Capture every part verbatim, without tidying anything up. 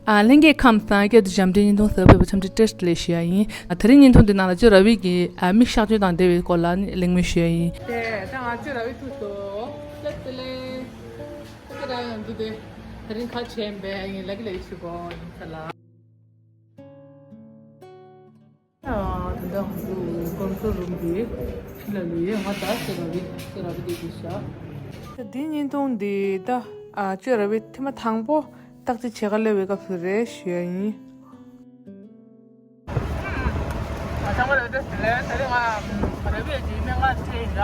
ཨ། ལྷན་རྒྱས་ཁམས་བཟང་། སྐབས་དེ་འཇམ་འདྲའི་བརྙན་ཐུང་གཟིགས་པའི་ཕྱག་འཚལ་བཀྲ་ཤིས་བདེ་ལེགས་ཞུ་ཡ་ཡིན། ཨ། དེ་རིང་བརྙན་ཐུང་འདི་ནང་ལ་གཅོད་ར་བི་གི་ཨ་མིག་གཤག་བཅོས་དང་འབྲེལ་བའི་སྐོར་ལ་ནི་གླེང་མོལ་ཞུ་ཡ་ཡིན། དེ་ད་ང་གཅོད་ར་བི་ཐུག་སོང་། བཀྲ་ཤིས་བདེ་ལེགས། ཁྱེད་རང་ཡང་འདུག་སྟེ། དེ་རིང་ཁ་ཆེམས་པས་ཡིན་ལ་གི་ལ་ཡི་ཆུ་གོ་ཡིན་ས་ལ། ཨ། ད་ལྟ་ང་ཚོ་ཀོན་ཊོལ་རུམ་གྱི་ཕྱི་ལ་ལུས་ཡོད། ང་ད་གཅོད་ར་བི་གཅོད་ར་བི་དེ་གི་ཤག་ད་འདི་བརྙན་ཐུང་འདི་ད་ཨ་གཅོད་ར་བི་ཐེངས་མ་དང་པོ་བརྟག་དཔྱད་བྱེད་ག་སླེབས་པའི་སྐབས་སུ་རེད་ཞུ་ཡ་ཡིན། ཨ། ཚང་མ་ལ་བཀྲ་ཤིས་བདེ་ལེགས། དེ་རིང་ང་ར་བིའི་གི་སྨན་ཁང་ཁྲིད་ཡིན་ད།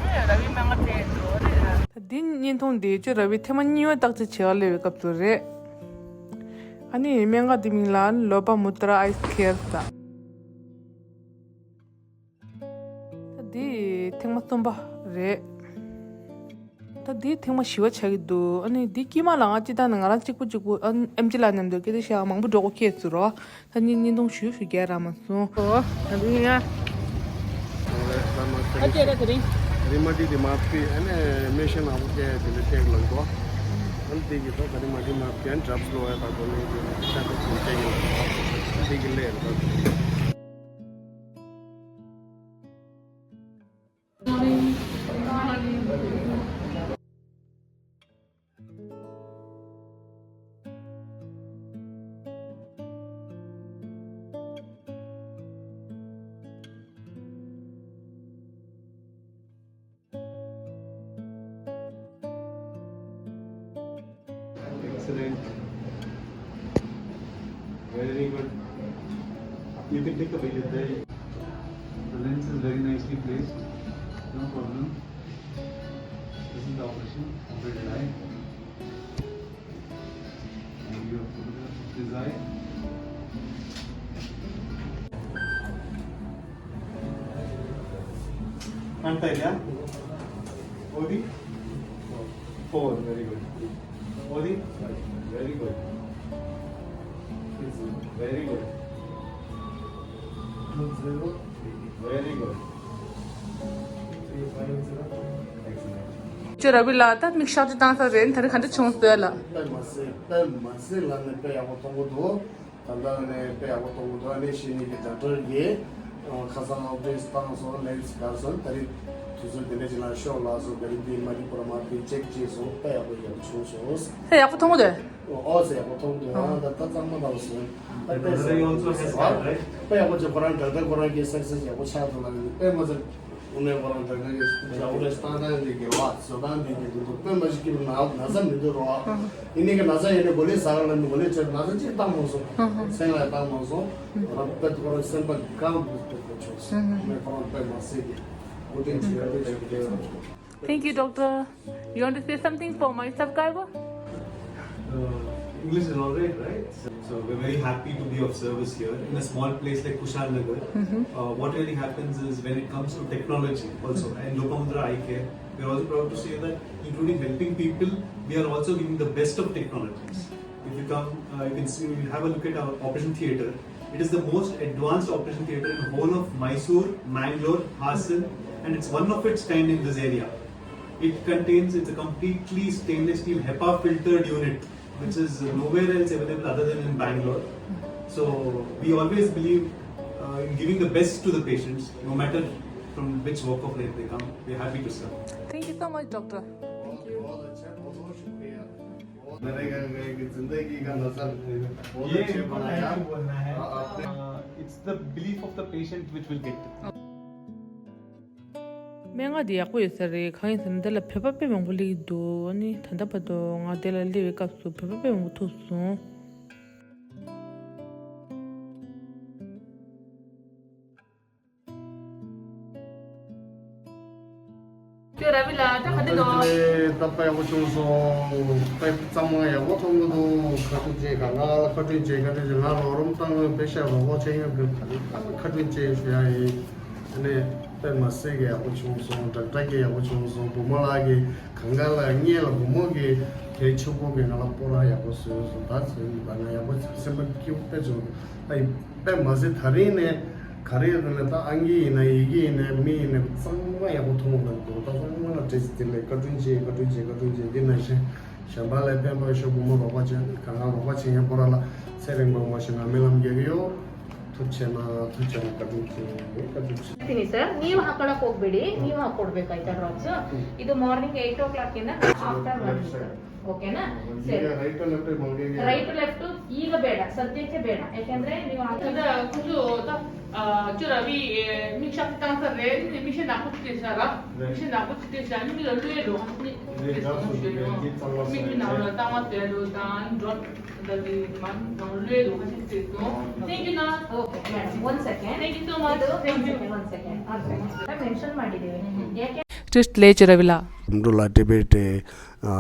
ཨེ། ར་བིའི་སྨན་ཁང་ཁྲིད་ཡིན་འགྲོ་རེད། ད་འདི་བརྙན་ཐུང་འདི་གཅོད་ར་བི་ཐེངས་མ་གཉིས་པ་བརྟག་དཔྱད་བྱེད་ག་སླེབས་པའི་སྐབས་སུ་རེད། ཨ་ནི་སྨན་ཁང་འདི་མིང་ལ་ལོ་པ་མུ་ཏྲ་ཨའི་ཁེར་ཟེར། ད་འདི་ཐེངས་མ་གསུམ་པ་རེད། ད་འདི་ཐེངས་མ་བཞི་པ་ཆགས་ཀྱི་འདུག་ཨ་ནི་འདི་དཀྱིལ་མ་ལ་ང་སྤྱིར་བཏང་ནས་ང་རང་གཅིག་པུ་གཅིག་པུ། ཨ། ཨེམ་ཆི་ལགས་མཉམ་དུ་སྐད་ཆ་བཤད་མང་པོ་འགྲོ་གི་ཁེལ་སོང་རོ། ད་ནི་བརྙན་ཐུང་ཞུ་ཞུ་རྒྱག་རག་མ་སོང་། ཨོ། ད་འདི་ཡ། ཨ་ཅེ་ར་དེ་རིང་། རི་མ་ཏི་དི་མ་པི་ཨ་ནི་མེ་ཤན་ཨ་བུ་ཀེ་དི་ལི་ཏེག་ལང་གོ། ཨ་ནི་དེ་གི་ཐོག་ག་རི་མ་ཏི་མ་པི་ཨན་ཌྲབ་སི་ལོ་ཡ་ད་གོ་ནི་དི་ཤ་ཏི་ཅིན་ཅེ་གི་ལ་དེ་གི་ལེ་ར། Excellent. Very good. You can take a break there. The lens is very nicely placed. No problem. This is the operation. Open it high. And your photograph is high. One side, yeah? Odi? Four, very good. Odi? Very good. Very good. Zero. Very good. Three, five, zero. Excellent. ཁྱོད་ར་བི་ལ་ད་མིག་གཤག་བཅོས་བཏང་ས་རེད། ད་རེས་ག་འདྲ་བྱུང་ཟེར་ལ། དཔེ་མ་སྲིད། དཔེ་མ་སྲིད་ལ་ནི་དཔེ་ཡག་པོ་མཐོང་གི་འདུག་ད་ལྟ་ནས་དཔེ་ཡག་པོ་མཐོང་གི་འདུག་ཨ་ནི་གཞི་ནས་ཀྱི་ཌོག་ཊར་གྱིས་ཁ་སང་ཨོ་པ་རེ་ཤན་བཏང་སོང་། ལེན་སི་གར་སོང་། ད་རེས་དུས་ཚོད་དེ་འདྲ་ཅིག་ལ་ཤོག་ལ་སོང་། ད་རེས་འདི་མ་རི་པོ་ར་མ་དེ་ཅེག་བྱས་སོང་། དཔེ་ཡག་པོ་ཡག་པོ་བྱུང་སོང་། དཔེ་ཡག་པོ་མཐོང་གི་འདུག་ཨོ་ཟེར་ཡག་པོ་མཐོང་འདུག་ཨ་ད་ད་གཙང་མ་ལྟ་བུ་སོང་། ད་དཔེ་ཟེར་ཡག་པོ་ཟེར་བ། དཔེ་ཡག་པོ་བྱས། ཁོ་རང་ཌོག་ཊར་ཁོ་རང་གིས་གསལ་གསལ་ཡག་པོ་ཆགས་འདུག་ལ་ནི་དཔེ་མ་ཟེར། དངོས་གནས་ཁོ་རང་ཌོག་ཊར་གྱིས་ཞབས་པ་རེ་བཏང་སྟངས་འདི་གི་ལ་བཟོ་སྟངས་འདི་གི་འདུག་དཔེ་མ་ཞིག་གི་ན་ན་ཚ་མི་འདུག་རོ། ཡིན་ནའི་གི་ན་ཚ་ཡོད་ནས་གོ་ལེ་ཟ་ག་ལ་ནི་གོ་ལེ་ཆེ་ན་ཚ་ཅིག་བཏང་མ་སོང་། སེམས་ལ་བཏང་མ་སོང་། ཁོ་རང་དཔེ་ཁོ་རང་སེམས་པ་གང་དུ་དཔེ་དཔེ་ཆོག་སོང་། དངོས་གནས་ཁོ་རང་དཔེ་མ་སྲིད་གི་ཀུན་དྲིན་ཆེ་ཡ་དཔེ་ཆོག་སོང་། Thank you, doctor. You want to say something for my subscriber? Uh, English is all right, right? So, so we're very happy to be of service here in a small place like Kushalnagar. Uh, what really happens is when it comes to technology also, and Lopamudra Eye Care, we're also proud to say that including helping people, we are also giving the best of technologies. If you come, uh, you can see, you have a look at our operation theatre. It is the most advanced operation theatre in the whole of Mysore, Mangalore, Hassan, and it's one of its kind in this area. It contains, it's a completely stainless steel HEPA filtered unit, which is nowhere else available other than in Bangalore. So we always believe uh, in giving the best to the patients, no matter from which walk of life they come. We are happy to serve. Thank you so much, doctor. Thank you. It's the belief of the patient which will get. སྨན་ཁང་འདི་ཡག་པོ་ཡོད་ས་རེད། གང་ཡིན་ཟེར་ན་འདི་ལ་བོད་པ་དཔེ་མང་པོ་སླེབས་ཀྱི་འདུག་ཨ་ནི་ད་ལྟ་བར་དུ་ང་འདི་ལ་སླེབས་པའི་སྐབས་སུ་བོད་པ་དཔེ་མང་པོ་ཐུག་སོང་། ཁྱོད་ར་བི་ལ་ད་ག་འདྲ་འདུག་ད་དཔེ་ཡག་པོ་བྱུང་སོང་། དཔེ་གཙང་མ་ཡག་པོ་མཐོང་གི་འདུག་ཁ་ཐུག་ཅིག་ག་ང་ལ་ཁ་ཐུག་ཅིག་ཁ་ཐུག་ཅིག་ང་ལོ་རུམ་བཏང་བའི་དཔེ་ཤ་རོགས་པ་ཆེ་ཡོད་གི་ཁ་ཐུག་ཅིག་ཞུ་ཡ་ཡིན། ཨ་ནི་དཔེ་མ་སྲིད་གི་ཡག་པོ་བྱུང་སོང་། ཌོག་ཊར་གི་ཡག་པོ་བྱུང་སོང་། བུ་མོ་ལགས་ཀྱིས་གང་ག་ལ་ངེད་ལ་བུ་མོ་གིས་གལ་ཆེ་པོ་གི་ང་ལ་སྤོ་ར་ཡག་པོ་བཟོས་སོང་། ད་བཟོས་ཡིན་པ་ང་ཡག་པོ་སེམས་པ་སྐྱིད་པོ་དཔེ་བྱུང་། ད་ཡིན་དཔེ་མ་སྲིད་ད་རིང་ནས་ག་རེ་ཡོད་ན་ད་ཨང་ཀི་ཡིན་ན་ཡི་གེ་ཡིན་ན་མི་ཡིན་ན་གཙང་མ་ཡག་པོ་མཐོང་གི་འདུག་ད་གཙང་མ་ལ་བཀྲ་ཤིས་བདེ་ལེགས། བཀའ་དྲིན་ཆེ། བཀའ་དྲིན་ཆེ། བཀའ་དྲིན་ཆེ། འདི་ནང་བཞིན་ གཞན་པ་ལ་ཕན་པ་ཤོག་བུ་མོ་རོགས་པ་བྱས་ནས་གང་ག་རོགས་པ་བྱེད་མཁན་པོ་ར་ལ་ཚེ་རིང་པོ་མ་ཞིག་ང་སྨོན་ལམ་རྒྱག་གི་ཡོད། ཐུགས་ཆེ་ན་ཐུགས་ཆེ་ན་བཀའ་དྲིན་ཆེ་བཀའ་དྲིན་ཆེ། དེ་ནི་སར་ངའི་ཧ་ཀ་ལ་ཀོག་བེ་ཌི་ངའི་ཧ་ཀོག་བེ་ཀ་ཡི་ད་རོགས་ཚོ། இது morning eight o'clock னா after one. Okay னா? சரி. Right to left க்கு ஈல பேடா, சத்தியக்கே பேடா. ஏಕೆಂದ್ರೆ ನೀವು அந்த ಕುಂದು ಚೂರ ಅವಿ ಮಿಕ್ಷಾಕ್ ತಾಂತ ರೇ ಮಿಷನ್ ನಾಕುತ್ತಿದೆ ಸರ. ಮಿಷನ್ ನಾಕುತ್ತಿದೆ ಸರ್ ನಿಮಗೆ ಅಲ್ಲೇ ಇಡು. ಮಿಷನ್ ನಾವು ತಾಮತ್ತೆ ಅದು ತಾನ್ ಡ್ರಾಪ್ ದದಿ ಮನ್ ಅಲ್ಲೇ ಇಡು. Thank you ನಾ. Okay madam, one second. Thank you so much. Thank you. One second. Mention ಮಾಡಿದ್ದೇವೆ. ಯಾಕೆ? ཊ꯭རིས་ཊི་ལེ་ཅི་ར་བི་ལ། ཀྲུང་གོ་ལ་ཊི་བེ་ཊི་ཨ་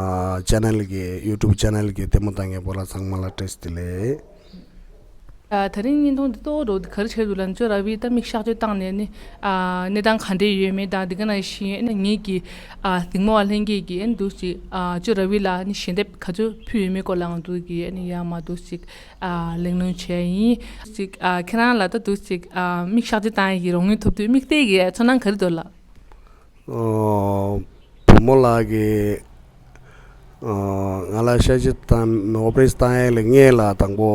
ཅེ་ནལ་གི་ཡུ་ཊུབ་ཅེ་ནལ་གི་ལྟད་མོ་ལྟ་མཁན་པོ་ལ་ཚང་མ་ལ་བཀྲ་ཤིས་བདེ་ལེགས། ཨ་ད་རིང་བརྙན་ཐུང་འདི་ཏོག་ཏོག་ག་རེ་བྱས་འདུག་ལབ་ན་ཅོ་ར་བི་ད་མིག་གཤག་བཅོས་བཏང་ནས་ནི་ཨ་གནས་སྟངས་ག་འདྲས་ཡོད་མེད་དང་འདི་ག་ནང་བཞིན་ཨ་ནི་ངེད་ཀྱི་ཨ་གཟིགས་མོ་བ་ལྷན་རྒྱས་ཀྱི་ཨ་ནི་འདུག་ཅིག་ཨ་ཅོ་ར་བི་ལ་ཨ་ནི་ཞལ་འདེབས་ག་ཚོད་ཕུལ་ཡོད་མེད་སྐོར་ལའང་འདུག་གི་ཨ་ནི་ཡར་མར་འདུག་ཅིག་ཨ་གླེང་སློང་བྱས་ཡིན། ཅིག་ཨ་ཁྱེད་རང་ལ་ད་འདུག་ཅིག་ཨ་མིག་གཤག་བཅོས་བཏང་ཡས་ཀྱི་རོགས་དངུལ་ཐོབ་དུས་དམིགས་བསལ་གྱི་ཚོར་སྣང་ག་རེ་འདུག་ལགས། ཨོ། བུ་མོ་ལགས་ཀྱིས་ཨོ་ང་ལ་ཤ་ཆི་དང་ཨོ་པ་རེ་སི་བཏང་ཡས་ལ་ངས་ལ་དང་པོ་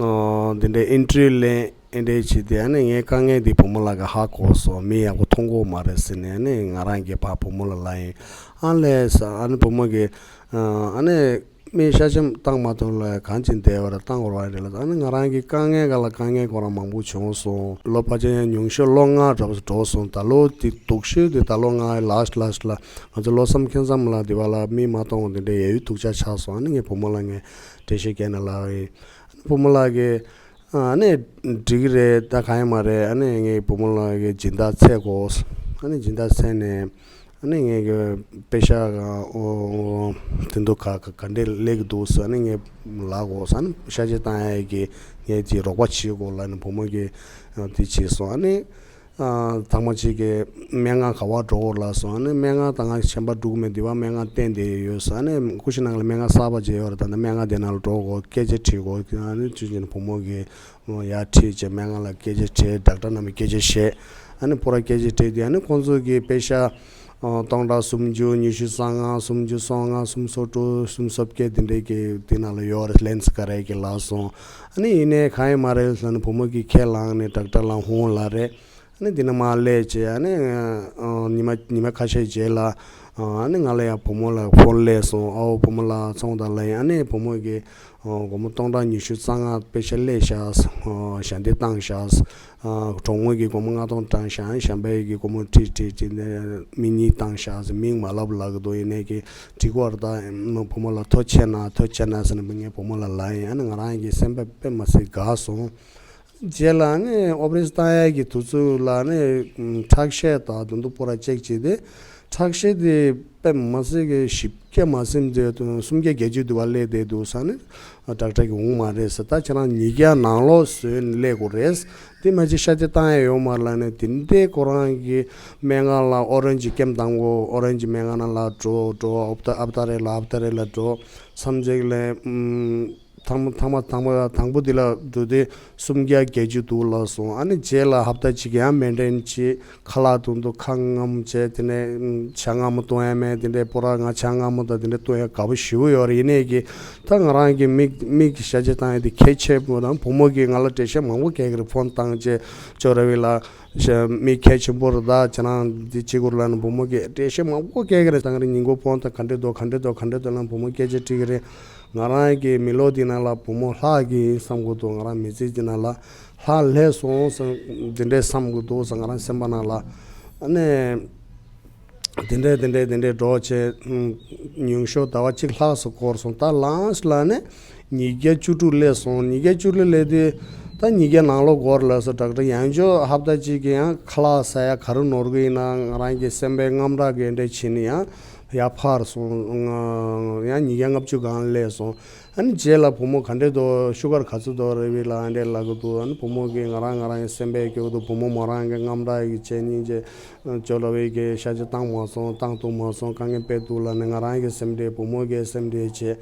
ཨོ་འདི་འདྲའི་ཨིན་ཊར་བིའུ་ལེན་ཨེ་འདྲའི་བྱས་ཏེ་ཨ་ནི་ངའི་དཀའ་ངལ་འདི་བུ་མོ་ལགས་ཀྱིས་ཧ་གོ་སོང་། མི་ཡག་པོ་མཐོང་གི་ཡོད་མ་རེད་ཟེར་ནས་ཨ་ནི་ང་རང་གིས་ཕར་བུ་མོ་ལ་ལབ་ཡིན། ཨ་ལས་ཨ་ནི་བུ་མོ་གིས་ཨ་ནི། མི་ཤ་ཆི་བཏང་མ་ཐུབ་ལ་གང་ཅི་བསྡད་པ་རེད། བཏང་དགོས་རེད་ལ། ཨ་ནི་ང་རང་གི་དཀའ་ངལ་སྒང་ལ་དཀའ་ངལ་ཁོ་རང་མང་པོ་བྱུང་སོང་། ལོ་ཕལ་ཆེར་ཉུང་ཤོས་ལོ་ལྔ་འདྲ་པོ་འགྲོ་སོང་། ད་ལོ་དེ་སྡུག་ཤོས་དེ་ད་ལོ་ལྔའི་ལཱ་སི་ཊི་ལཱ་སི་ཊི་ལ་ང་ཚོ་ལོ་གསུམ་ཁེ་མཚམས་ལ་དེ་བ་ལ་མི་མ་གཏོང་དེ་འདྲའི་ཡ་ཡུ་སྡུག་ཅག་ཆགས་སོང་། ཨ་ནི་ངས་བུ་མོ་ལ་ངས་འགྲེལ་བཤད་བརྒྱབ་ནས་ལབ་ཡིན། ཨ་ནི་བུ་མོ་ལགས་ཀྱིས་ཨ་ནི་འགྲིག་གི་རེད། ད་གང་ཡང་མ་རེད། ཨ་ནི་ངའི་བུ་མོ་ལགས་ཀྱི་སྦྱིན་བདག་འཚོལ་དགོས། ཨ་ནི་སྦྱིན་བདག་འཚོལ་ནས་ཨ་ནི་ངས་ཀྱི་པེ་ཤ་གང་ཨོ་དེ་འདུག་ག་ག་ག་འདྲས་སླེབས་ཀྱི་འདུག་ཟེར། ཨ་ནི་ངས་ལབ་དགོས། ཨ་ནི་ཤ་ཆི་བཏང་ཡས་ཀྱི་ངས་ཀྱི་རོགས་པ་བྱེད་དགོས་ལབ་ནས་བུ་མོ་གིས་དེ་བྱས་སོང་། ཨ་ནི་ཨ་ཚང་མ་གཅིག་གི་སྨན་ཁང་ག་པར་འགྲོ་དགོས་ལབ་སོང་། ཨ་ནི་སྨན་ཁང་ད་ང་གཞན་པ་འགྲོ་གི་མེད། འདི་པར་སྨན་ཁང་བསྟན་བསྡད་ཡོད་ཟེར། ཨ་ནི་ཀུ་ཤི་ནང་ལ་སྨན་ཁང་གསར་པ་བྱས་ཡོད་རེད། ད་ནི་སྨན་ཁང་དེ་ནང་ལ་འགྲོ་དགོས། སྐད་ཆ་དྲིས་དགོས། ཨ་ནི་ཅི་བྱས་ནས་བུ་མོ་གིས་ཡར་ཁྲིད་བྱས་སྨན་ཁང་ལ་སྐད་ཆ་དྲིས། ཌོག་ཊར་རྣམས་ཀྱིས་སྐད་ཆ་བཤད། ཨ་ནི་པུ་ར་སྐད་ཆ་དྲིས་དུས་ཨ་ནི་ཁོང་ཚོ་གིས་པེ་ཤ་ཨ་སྟོང་ཕྲག་སུམ་ཅུ། ཉི་ཤུ་རྩ་ལྔ། སུམ་ཅུ་སོ་ལྔ། སུམ་སོ་དྲུག། སུམ་སོ་བརྒྱད་དེ་འདྲས་ཀྱི་དེ་ནང་ལ་ཡོད་རེད། ལན་ཙི་ཀ་རེ་གི་ལབ་སོང་། ཨ་ནི་ཡིན་ནའི་གང་ཡང་མ་རེད་ལབ་ནས་བུ་མོ་གིས་ཁས་བླངས་ནས་ཌོག་ཊར་ལ་ཧོན་ལབ་རེད། ཨ་ནི་འདི་ནས་མར་སླེབས་བྱས་ཨ་ནི་ཨ་ཉི་མ་ཉི་མ་ཁ་ཤས་རྗེས་ལ་ཨ་ནི་ང་ལ་ཡང་བུ་མོ་ལ་ཕོན་སླེབས་སོང་། ཨའོ་བུ་མོ་ལགས་ཚོང་དང་ལབ་ཡིན། ཨ་ནི་བུ་མོ་གིས་ཨ་སྒོར་མོ་སྟོང་ཕྲག་ཉི་ཤུ་རྩ་ལྔ་པེ་ཤ་སླེབས་ཤག་ཨ་ཞལ་འདེབས་བཏང་ཤག་ཨ་གྲོགས་མོ་གིས་སྒོར་མོ་ལྔ་སྟོང་བཏང་ཤག་ཨ་ནི་གཞན་པ་གིས་སྒོར་མོ་ཁྲི་ཁྲི་ཁྲི་ནས་མི་གཉིས་བཏང་ཤག་མིང་མ་ལབ་ལབ་གི་འདུག་ཡིན་ནའི་གི་འགྲིག་གི་རེད། ད་བུ་མོ་ལ་ཐུགས་རྗེ་ཆེ་གནང་། ཐུགས་རྗེ་ཆེ་གནང་ཟེར་ནས་ངས་བུ་མོ་ལ་ལབ་ཡིན། ཨ་ནི་ང་རང་གི་སེམས་པ་དཔེ་མ་སྲིད་དགའ་སོང་། རྗེས་ལ་ནི་ཨོ་པ་རེ་སི་བཏང་ཡས་ཀྱི་དུས་ཚོད་ལ་ནི་ཁྲག་ཤེད་དང་དེ་ཚོ་པུ་ར་ཅེག་བྱས་ཏེ་ཁྲག་ཤེད་དེ་དཔེ་མ་སྲིད་ཀྱི་ཞིབ་ཀྱི་མ་ཟིན་ཏེ་སུམ་བརྒྱ་བརྒྱད་ཅུ་དུ་བ་སླེབས་བསྡད་འདུག་ཟེར་ནས་ཌོག་ཊར་གྱིས་འོང་མ་རེད་ཟེར། ད་ཁྱེད་རང་ཉིས་བརྒྱ་ནང་ལོགས་བཟོས་ནས་སླེབས་དགོས་རེད། དེ་མ་གཞི་ཤ་ཆི་བཏང་ཡས་ཡོད་མ་རེད་ལབ་ནས་དེ་འདྲའི་ཁོ་རང་གི་སྨན་ཁང་ལ་ཨོ་རེན་ཇི་ཀེམ་བཏང་གོ། ཨོ་རེན་ཇི་སྨན་ཁང་ནང་ལ་འགྲོ་འགྲོ། ཨབ་ཏ་ཨབ་ཏ་རེ་ལ་ཨབ་ཏ་རེ་ལ་འགྲོ་བསམ་ཚིག་ལས་ཨུམ། དང་པོ་དང་པོ་དང་པོ་དང་པོ་འདི་ལ་འདུག་སྟེ་སུམ་བརྒྱ་བརྒྱད་ཅུ་འདུག་ལབ་སོང་། ཨ་ནི་རྗེས་ལ་ཧབ་ཏ་གཅིག་ཡང་མེན་ཊེན་བྱེད། ཁ་ལག་དུང་དུ་ཁ་ངམ་བྱས། དེ་ནས་ཇ་མངར་མོ་བཏུང་ཡ་མེད། དེ་འདྲའི་པོ་ར་ང་ཇ་མངར་མོ་དང་དེ་འདྲའི་བཏུང་ཡ་དགའ་པོ་ཞེ་པོ་ཡོད་རེད། ཡིན་ནའི་གི་ད་ང་རང་གི་མིག་མིག་གི་ཤ་ཆི་བཏང་ཡ་དེ་གལ་ཆེ་པོ་དང་བུ་མོ་གིས་ང་ལ་འགྲེལ་བཤད་མང་པོ་རྒྱག་གི་རེད། ཕོན་བཏང་བྱས་ཅོ་ར་བི་ལ་མི་གལ་ཆེན་པོ་རེད། ད་ཁྱེད་རང་འདི་བྱེད་དགོས་རེད་ལབ་ནས་བུ་མོ་གིས་འགྲེལ་བཤད་མང་པོ་རྒྱག་གི་རེད། ད་ང་རང་ཉིན་གུང་ཕོན་བཏང་ག་འདྲས་འདུག་ག་འདྲས་འདུག་ག་འདྲས་འདུག་ལབ་ནས་བུ་མོ་སྐད་ཆ་དྲིས་ཀྱི་རེད། ང་རང་གི་མི་ལོ་འདི་ནང་ལ་བུ་མོ་ལྷག་གི་ཡིན་བསམ་གྱི་འདུག་ང་རང་མི་ཚེ་འདི་ནང་ལ་ལྷག་ལས་སོང་བསམ་འདི་འདྲས་བསམ་གྱི་འདུག་ཟེར་ང་རང་སེམས་པ་ནང་ལ། ཨ་ནི་འདི་འདྲས་འདི་འདྲས་འདི་འདྲས་འགྲོ་བྱས་ཉུང་ཤོས་ཟླ་བ་གཅིག་ལྷག་ཙམ་འགོར་སོང་། ད་ལངས་ལ་ནི་ཉིས་བརྒྱ་བཅུ་དྲུག་སླེབས་སོང་། ཉིས་བརྒྱ་བཅུ་དྲུག་སླེབས་དུས་ད་ཉིས་བརྒྱ་ནང་ལོགས་འགོར་ལབ་སོང་། ཌོག་ཊར་ཡང་ཅོ་ཧབ་ཏ་གཅིག་གི་ཡང་ཁ་ལག་ཟ་ཡ་ག་རེ་ནོར་གི་ཡིན་ན་ང་རང་གི་སེམས་པའི་དངངས་སྐྲག་གི་འདྲས་བྱས་ནས་ཡང་། ཡར་འཕར་སོང་། ཡང་ཉིས་བརྒྱ་ལྔ་བཅུ་སྒང་སླེབས་སོང་། ཨ་ནི་རྗེས་ལ་བུ་མོ་ག་འདྲས་འདུག་ཤུ་གར་ག་ཚོད་འདུག་རེ་བི་ལ་ཨ་འདྲས་ལབ་གི་འདུག་ཨ་ནི་བུ་མོ་གིས་ང་རང་ང་རང་གི་སེམས་པས་སྐྱོ་གི་འདུག་བུ་མོ་མོ་རང་གི་དངངས་སྐྲག་གི་བྱས་ཉིན་རྗེས་ཅོ་ར་བི་གིས་ཤ་ཆི་བཏང་མ་སོང་། བཏང་ཐུབ་མ་སོང་། དཀའ་ངལ་དཔེ་འདུག་ལབ་ནས་ང་རང་གི་སེམས་ཁྲལ་བུ་མོ་གི་སེམས་ཁྲལ་བྱས།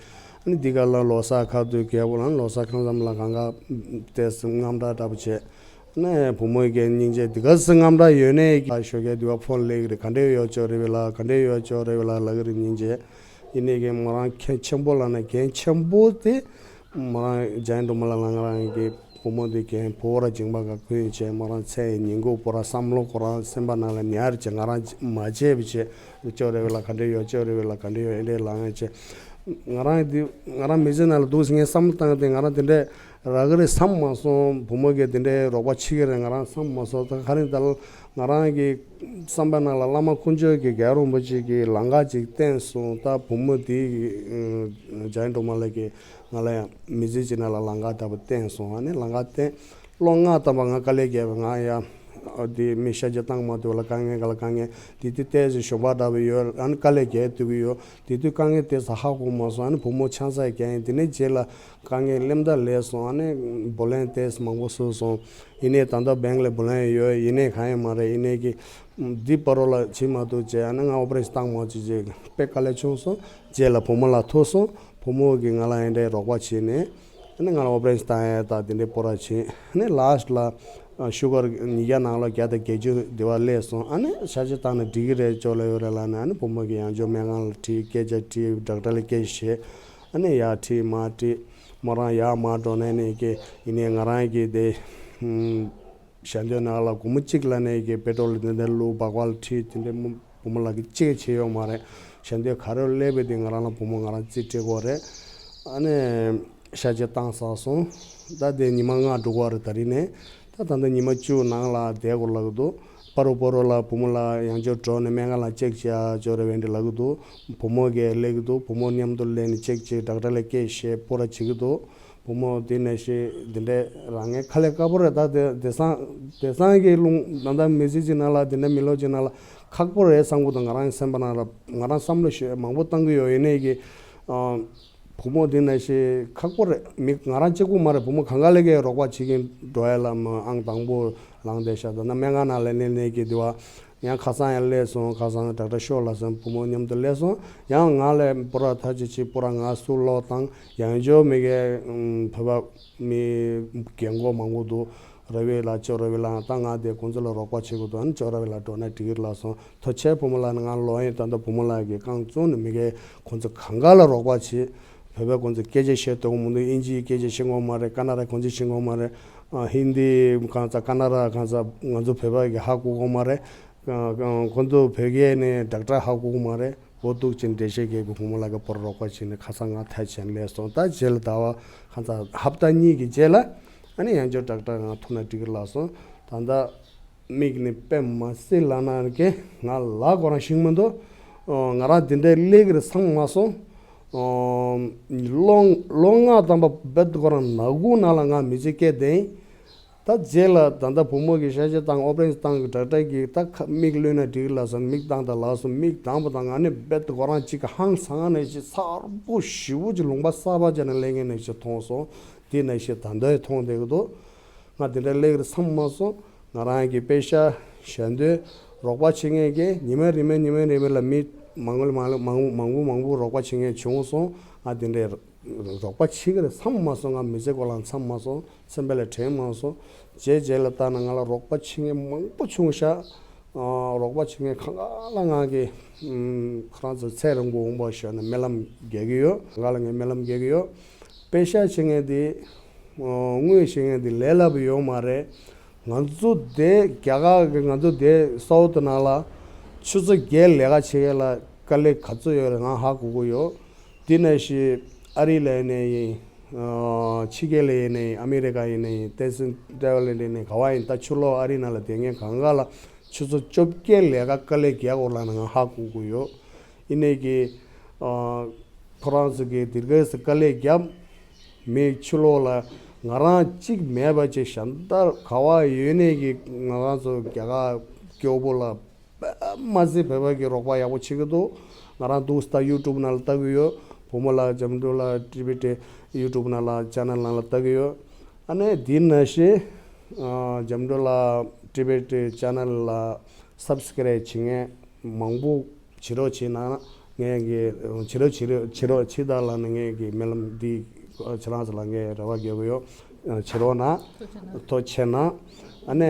ཨ་ནི་འདི་ག་ལ་ལོ་གསར་ཁ་ཐུག་རྒྱལ་པོ་ལ་ལོ་གསར་ཁང་ཙམ་ལ་གང་ག་དེ་དངངས་སྐྲག་འདྲ་པོ་བྱས། ནས་བུ་མོ་གིས་སྙིང་རྗེ་འདི་ག་ཟེ་དངངས་སྐྲག་ཡོད་ནས་ཞོགས་ཀས་དུས་བ་ཕོན་སླེབས་ཀྱི་རེད། ག་འདྲས་ཡོད་ཅོག་རེད་བས་ལ། ག་འདྲས་ཡོད་ཅོག་རེད་བས་ལ་ལབ་ཀྱི་རེད། སྙིང་རྗེ་ ཡིན་ནའི་གི་མོ་རང་མཁན་ཆེན་པོ་ལབ་ན་མཁན་ཆེན་པོ་དེ་མོ་རང་འཇམ་དབྱངས་སྒྲོལ་མ་ལགས་ལ་ང་རང་གི་བུ་མོ་དེ་མཁན་བོད་པ་ར་སྦྱིན་པ་ག་ཁུལ་ཡིན་བྱས་མོ་རང་ཚེ་ཡི་ཉིན་གུང་པོ་ར་བསམ་བློ་ཁོ་རང་སེམས་པ་ནང་ལ་ཉར་བྱས་ང་རང་མ་བྱས་པ་བྱས་ཅོ་རེ་བའི་ལ་ག་འདྲ་ཡོད་ཅོ་རེ་བའི་ལ་ག་འདྲ་ཡོད་ཨེ་འདྲའི་ལབ་ཡང་བྱས་ང་རང་དེ་ང་རང་མི་ཚེ་ནང་ལ་འདུག་ཟེར་ངས་བསམ་བློ་བཏང་སྟེ་ང་རང་དེ་འདྲའི་རག་གི་རེད་བསམ་མ་སོང་། བུ་མོ་གིས་དེ་འདྲའི་རོགས་པ་བྱེད་ཀྱི་རེད་ང་རང་བསམ་མ་སོང་། ད་ག་རེ་ད་ང་རང་གི་བསམ་པ་ནང་ལ་བླ་མ་དཀོན་མཆོག་གི་རྒྱལ་བ་རིན་པོ་ཆེ་གི་ལམ་ཁ་ཅིག་བསྟན་སོང་། ད་བུ་མོ་དེ་འཇམ་དབྱངས་སྒྲོལ་མ་ལགས་ཀྱིས་ང་ལ་ཡང་མི་ཚེ་གཅིག་ནང་ལ་ལམ་ཁ་ལྟ་བུ་བསྟན་སོང་། ཨ་ནི་ལམ་ཁ་བསྟན་ལོ་ལྔ་ཙམ་པ་ང་དཀའ་ལས་བརྒྱབ་པ་ང་ཡང་དེ་མི་ཤ་ཇེ་བཏང་མ་ཐུབ་ལ་དཀའ་ངལ་ག་ལ་དཀའ་ངལ་དེ་དུས་ཏོག་ཙམ་ཞོགས་པ་འདྲ་བོ་ཡོད། ཨ་ནི་དཀའ་ལས་བརྒྱབ་ཐུབ་ཀྱི་ཡོད། དེ་དུས་དཀའ་ངལ་དེ་ཚོ་ཧ་གོ་མ་སོང་། ཨ་ནི་བུ་མོ་ཆང་ས་བརྒྱབ་ཡིན། དེ་ནས་རྗེས་ལ་དཀའ་ངལ་སླེབས་ད་ལས་སོང་། ཨ་ནི་བུ་ལོན་དེ་ཚོ་མང་པོ་བསུབས་སོང་། ཡིན་ནའི་ད་ལྟ་བེང་ལ་བུ་ལོན་ཡོད། ཡིན་ནའི་གང་ཡང་མ་རེད། ཡིན་ནའི་གི་འདི་བར་རོ་ལ་བྱེད་མ་ཐུབ་བྱས། ཨ་ནི་ང་ཨོ་པ་རེ་ཤན་བཏང་མ་བྱེད་ཅེས་དཔེ་དཀའ་ལས་བྱུང་སོང་། རྗེས་ལ་བུ་མོ་ལ་ཐུག་སོང་། བུ་མོ་གིས་ང་ལ་ཨེ་འདྲའི་རོགས་པ་བྱས་ནས་ཨ་ནི་ང་ལ་ཨོ་པ་རེ་ཤན་བཏང་ཡ་ད་དེ་འདྲའི་སྤོ་ར་བྱས། ཨ་ནི་ལ་སི་ཊི་ལ་ཤུ་གར་ཉིས་བརྒྱ་ནང་ལོགས་བརྒྱ་དང་བརྒྱད་ཅུ་དེ་བ་སླེབས་སོང་། ཨ་ནི་ཤ་ཇེ་བཏང་ན་འགྲིག་གི་རེད་ཅོ་ལ་ཡོད་རེད་ལབ་ནས། ཨ་ནི་བུ་མོ་གིས་ཡང་ཅོ་སྨན་ཁང་ལ་ཁྲིད། སྐད་ཆ་དྲིས། ཌོག་ཊར་ལ་སྐད་ཆ་བཤད། ཨ་ནི་ཡར་ཁྲིད་མར་ཁྲིད། མོ་རང་ཡར་མར་འགྲོ་ནས་ནས་ཀྱི་ཡིན་ནའི་ང་རང་གི་དེ་ཞལ་འདོན་ནང་ལ་སྒོར་མོ་གཅིག་ལ་ནས་ཀྱི་པེ་ཊོལ་དེ་འདྲ་བླུགས། སྦག་སྦག་ལ་ཁྲིད། དེ་འདྲ་བུ་མོ་ལགས་ཀྱིས་གཅིག་བྱས་ཡོད་མ་རེད། ཞལ་འདོན་ག་རེ་སླེབས་པའི་དེ་ང་རང་ལ་བུ་མོ་ང་རང་རྩིས་སྤྲད་དགོས་རེད། ཨ་ནི་ཤ་ཇེ་བཏང་ཚར་སོང་། ད་དེ་ཉི་མ་ལྔ་འགྲོ་གི་རེད་ད་རིང་ནས། ད་ད་ལྟ་ཉི་མ་བཅུ་ནང་ལ་བསྡད་དགོས་ལབ་ཀྱི་འདུག་པ་རུ་པ་རུ་ལ་བུ་མོ་ལ་ཡང་ཅོ་འགྲོ་ནས་སྨན་ཁང་ལ་ཅེག་བྱེད་ཡ་ཅོ་རེ་བས་འདྲི་ལབ་ཀྱི་འདུག་བུ་མོ་གིས་སླེབས་ཀྱི་འདུག་བུ་མོ་མཉམ་དུ་སླེབས་ནས་ཅེག་བྱེད། ཌོག་ཊར་ལ་སྐད་བཤད། སྤོ་ར་བྱེད་ཀྱི་འདུག་བུ་མོ་དེ་ནས་ཤི་འདི་འདྲའི་རང་ངའི་ཁ་ལས་དཀར་པོ་རེད། ད་དེ་དེང་སང་དེང་སང་གི་རླུང་ད་ལྟ་མི་ཚེ་གཅིག་ནང་ལ་འདི་འདྲ་མི་ལོ་གཅིག་ནང་ལ་ཁག་པོ་རེད་བསམ་གྱི་འདུག་ང་རང་སེམས་པ་ནང་ལ་ང་རང་བསམ་བློ་ཞེ་མང་པོ་བཏང་གི་ཡོད། ཡིན་ནའི་གི་ཨ། བུ་མོ་འདི་ནང་བཞིན་ཁག་པོ་རེད། མི་ང་རང་གཅིག་པུ་མ་རེད། བུ་མོ་གང་ག་ལ་གའི་རོགས་པ་བྱེད་ཀྱིན་འགྲོ་ཡ་ལ་མ་ཨང་དང་པོ་ལངས་བསྡད་ཤག་ད་ནི་སྨན་ཁང་ནང་ལ་ནས་ནས་ཀྱི་འདི་བ་ཡང་ཁ་སང་ཡང་སླེབས་སོང་། ཁ་སང་ཌོག་ཊར་ཤོ་ལ་སོང་བུ་མོ་མཉམ་དུ་སླེབས་སོང་། ཡང་ང་ལ་སྤོ་ར་ཐག་ཅིག་ཅིག་སྤོ་ར་ང་སུ་ལོག་བཏང་། ཡང་འཇོག་མི་གའི་བོད་པ་མི་རྒན་གོག་མང་པོ་འདུག་ར་བའི་ལ་ཅོ་ར་བའི་ལ་ད་ང་དེ་ཁོང་ཚོ་ལ་རོགས་པ་བྱེད་དགོས་འདུག་ཨ་ནི་ཅོ་ར་བའི་ལ་འགྲོ་ན་འགྲིག་གི་ལ་སོང་། ཐུགས་རྗེ་ཆེ་བུ་མོ་ལགས། ང་ལོ་ཡིན་ད་ལྟ་བུ་མོ་ལགས་ཀྱི་རྐང་བཙུགས་ནས་མི་གའི་ཁོང་ཚོ་གང་ག་ལ་རོགས་པ་བྱེད། བོད་པའི་ཁོང་ཚོ་སྐད་ཆ་བཤད་ཐུབ་ཀྱི་མི་འདུག་ཨིན་ཇིའི་སྐད་ཆ་བཤད་ཀྱི་ཡོད་མ་རེད། ཀ་ན་ར་ཁོང་ཚོ་བཤད་ཀྱི་ཡོད་མ་རེད། ཨ་ཧིན་དི་གང་ཚ་ཀ་ན་ར་གང་ཚ་ང་ཚོ་བོད་པ་གི་ཧ་གོ་གི་མ་རེད། ཨ་ཁོང་ཚོ་བོད་སྐད་ནས་ཌོག་ཊར་ཧ་གོ་གི་མ་རེད། འོ་འདུག་ཅིང་འགྲེལ་བཤད་རྒྱག་གི་བུ་མོ་ལགས་ཀྱི་པོར་རོགས་པ་བྱས་ནས་ཁ་སང་ང་ཐད་བྱས་ནས་སླེབས་སོང་། ད་རྗེས་ལ་ཟླ་བ་གང་ཚ་ཧབ་ཏ་གཉིས་ཀྱི་རྗེས་ལ་ཨ་ནི་ཡང་བསྐྱར་ཌོག་ཊར་ང་ཐུག་ན་འགྲིག་གི་ལབ་སོང་། ད་ལྟ་མིག་ནི་དཔེ་མ་སྲིད་ལབ་ན་གི་ང་ལ་ཁོ་རང་ཤེས་མི་འདུག་ཨོ་ང་རང་འདི་འདྲའི་སླེབས་ཀྱི་རེད་བསམ་མ་སོང་། ཨོ་ལོ་ལོ་ལྔ་ཙམ་པ་རྦད་དེ་ཁོ་རང་ནག་ཁུང་ནང་ལ་ང་མི་ཚེ་སྐྱེལ་བསྡད་ཡིན། ད་རྗེས་ལ་ད་ལྟ་བུ་མོ་གི་ཤ་ཤེད་བཏང་ཨོ་པ་རེ་ཤན་བཏང་གི་ཌོག་ཊར་གིས་ད་ཁ་མིག་བླུགས་ན་འགྲིག་ལབ་སོང་། མིག་བཏང་དང་ལབ་སོང་། མིག་བཏང་པ་དང་ང་ནི་རྦད་དེ་ཁོ་རང་གཅིག་གི་ཧང་སང་ནས་ཤི་ཚ་པོ་ཞེ་པོ་ཅིག་ལུང་པ་གསར་པ་ཅིག་ནས་སླེབས་མཁན་ནས་ཤི་མཐོང་སོང་། དེ་ནས་ཤི་ད་ལྟ་ཡང་མཐོང་བསྡད་ཀྱི་འདུག་ང་དེ་འདྲ་སླེབས་ཀྱི་རེད་བསམ་མ་སོང་། ང་རང་གི་པེ་ཤ་ཞལ་འདོན་རོགས་པ་བྱེད་མཁན་གྱི་ཉི་མ་རེ་མ་ཉི་མ་རེ་མ་ལ་མི་མང་པོ་མང་པོ་མང་པོ་མང་པོ་རོགས་པ་བྱེད་མཁན་བྱུང་སོང་། ང་དེ་འདྲའི་རོགས་པ་བྱེད་ཀྱི་རེད་བསམ་མ་སོང་། ང་མི་ཚེ་སྐོར་ལ་བསམ་མ་སོང་། སེམས་པ་ལ་དྲན་མ་སོང་། རྗེས་རྗེས་ལ་བལྟས་ན་ང་ལ་རོགས་པ་བྱེད་མཁན་མང་པོ་བྱུང་ཤག་ཨ་རོགས་པ་བྱེད་མཁན་གང་ག་ལ་ང་གི་ཨམ་ཁོ་རང་ཚོ་ཚེ་རིང་པོ་འོང་བ་ཞུ་ནས་སྨོན་ལམ་རྒྱག་གི་ཡོད། གང་ག་ལ་ངས་སྨོན་ལམ་རྒྱག་གི་ཡོད། པེ་ཤ་བྱེད་མཁན་དེ་ཨ་དངུལ་བྱེད་མཁན་དེ་ལས་སླ་པོ་ཡོད་མ་རེད། ང་ཚོ་དེ་རྒྱ་གར་གི་ང་ཚོ་དེ་སའུ་ཐི་ནང་ལ་ཆུ་ཚོད་བརྒྱད་ལས་ཀ་བྱེད་མཁན་ལ་དཀའ་ལས་ག་ཚོད་ཡོད་རེད་ང་ཧ་གོ་གི་ཡོད། དེ་ནང་བཞིན་ཨ་རི་ལ་ཡིན་ནའི་ཡིན། ཨ་ཕྱི་རྒྱལ་ལ་ཡིན་ནའི་ཡིན། ཨ་མི་རི་ཀ་ཡིན་ནའི་ཡིན། ཏེ་སི་ཊེ་ཝེ་ལེན་ཌི་ཡིན་ནའི་ག་བ་ཡིན། ད་ཕྱི་ལོགས་ཨ་རི་ནང་ལ་བསྡད་མཁན་གང་ག་ལ་ཆུ་ཚོད་བཅོ་བརྒྱད་ལས་ཀ་དཀའ་ལས་རྒྱག་དགོས་ལབ་ནས་ང་ཧ་གོ་གི་ཡོད། ཡིན་ནའི་གི་ཨ་ཁོ་རང་ཚོ་གི་དེ་ག་ཙམ་དཀའ་ལས་བརྒྱབ། མི་ཕྱི་ལོགས་ལ་ང་རང་གཅིག་མེད་པ་ཅིག་གཞན་དག་ག་བ་ཡོད་ནའི་གི་ང་རང་ཚོ་རྒྱ་གར་སྐྱོ་པོ་ལ་མ་ཟད་བོད་པ་གི་རོགས་པ་ཡག་པོ་བྱེད་ཀྱི་འདུག་ང་རང་འདུག་སེ་ད་ཡུ་ཊུབ་ནང་ལ་ལྟ་གི་ཡོད། བུ་མོ་ལགས་འཇམ་སྒྲོལ་ལགས་ཊི་བི་ཊི་ཡུ་ཊུབ་ནང་ལ་ཅེ་ནལ་ནང་ལ་ལྟ་གི་ཡོད། ཨ་ནི་དེ་ནང་བཞིན་ཨ་འཇམ་སྒྲོལ་ལགས་ཊི་བི་ཊི་ཅེ་ནལ་ལ་སབ་སི་ཀ་རེབ་བྱེད་མཁན་མང་པོ་བྱེད་རོགས་བྱེད་གནང་། ངས་ཀྱི་བྱེད་རོགས་བྱེད་རོགས་བྱེད་རོགས་བྱེད་དང་ལབ་ནས་ངས་ཀྱི་སྨོན་ལམ་འདི་ཁྱེད་རང་ཚོ་ལ་ངས་རེ་བ་རྒྱག་གི་ཡོད། བྱེད་རོགས་གནང་། ཐུགས་རྗེ་གནང་། ཐུགས་རྗེ་གནང་། ཨ་ནི་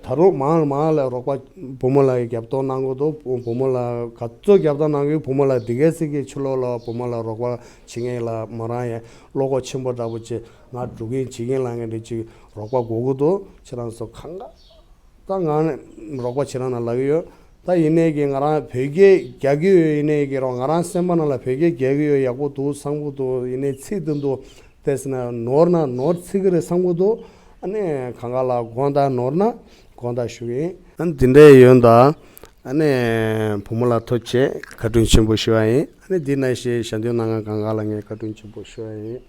ད་རུང་མང་ལ་མང་ལ་རོགས་པ་བུ་མོ་ལ་རྒྱབ་སྐྱོར་གནང་གི་འདུག་བུ་མོ་ལ་ག་ཚོད་རྒྱབ་སྐྱོར་གནང་གི་བུ་མོ་ལ་འདི་གའི་ཚིག་གི་ཕྱི་ལོགས་ལ་བུ་མོ་ལ་རོགས་པ་བྱེད་མཁན་ལ་མོ་རང་ཡང་བློ་ཁོག་ཆེན་པོ་འདྲ་པོ་ཅིག་ང་སྒྲུབ་མཁན་བྱེད་མཁན་ལ་ངས་འདི་ཅིག་རོགས་པ་དགོས་ཀྱི་འདུག་ཁྱེད་རང་ཚོ་གང་ག་ད་ང་རོགས་པ་བྱེད་རང་ན་ལབ་ཀྱི་ཡོད། ད་ཡིན་ནའི་གི་ང་རང་བོད་སྐད་རྒྱག་གི་ཡོད། ཡིན་ནའི་གི་རོགས་ང་རང་སེམས་པ་ནང་ལ་བོད་སྐད་རྒྱག་གི་ཡོད། ཡག་པོ་འདུག་བཟང་པོ་འདུག་ཡིན་ནའི་ཚིག་དེ་འདུག་དེས་ན་ནོར་ན་ནོར་ཚིག་གི་རེད་བཟང་པོ་འདུག་ཨ་ནི་གང་ག་ལ་དགོངས་དག་ནོར་ན་དགོངས་དག་ཞུ་གི་ཡིན། ཨ་ནི་དེ་འདྲའི་ཡོད་ད། ཨ་ནི་བུ་མོ་ལ་ཐུགས་རྗེ་ཆེ་བཀའ་དྲིན་ཆེན་པོ་ཞུ་བ་ཡིན། ཨ་ནི་འདི་ན་ཞེས་ཞལ་འདོན་གནང་མཁན་གང་ག་ལ་ངས་བཀའ་དྲིན་ཆེན་པོ་ཞུ་བ་ཡིན།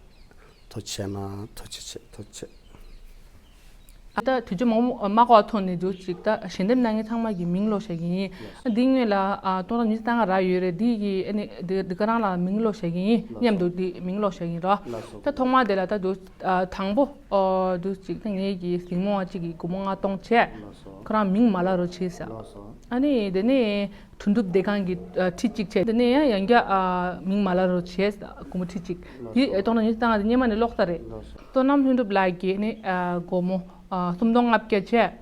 ཐུགས་རྗེ་ཆེ་གནང་། ཐུགས་རྗེ་ཆེ། ཐུགས་རྗེ་ཆེ། ད་དུས་ཚོད་མང་པོ་མ་འགོར་བ་ཐོག་ནས་འདུག་ཅིག་ད་ཞལ་འདེབས་གནང་མཁན་ཚང་མ་གི་མིང་ཀློག་བཞག་གི་ཡིན། འདི་སྔོན་ལ་ཨ་སྟོང་ཕྲག་ཉི་ཤུ་རྩ་ལྔ་རག་ཡོད་རེད། འདི་གི་ཨ་ནི་འདི་འདི་ག་རང་ལ་མིང་ཀློག་བཞག་གི་ཡིན། མཉམ་དུ་འདི་མིང་ཀློག་བཞག་གི་ཡིན་རོ། ད་ཐོག་མ་དེ་ལ་ད་འདུག་ཨ་དང་པོ་ཨོ་འདུག་ཅིག་ད་ངེད་ཀྱི་གཟིགས་མོ་བ་གཅིག་གི་སྒོར་མོ་ལྔ་སྟོང་བྱས། ཁོ་རང་མིང་མ་ལབ་རོགས་བྱས་ཟེར། ཨ་ནི་དེ་ནས་གྲུབ་འབྲས་ལྡན་ཁང་གི་ཨ་ཁྲི་གཅིག་བྱས། དེ་ནས་ཡང་ཡང་བསྐྱར་ཨ་མིང་མ་ལབ་རོགས་བྱས་ཟེར། སྒོར་མོ་ཁྲི་གཅིག་དེ་ཨེ་སྟོང་ཕྲག་ཉི་ཤུ་རྩ་ལྔ་དེ་སྔོན་མ་ནས་ཀློག་ཚར་རེད། བསོད་ནམས་ལྷུན་གྲུབ་ལགས་ཀྱིས་ནི་ཨ་སྒོར་མོ་ཨ་སུམ་སྟོང་ལྔ་བརྒྱ་བྱས།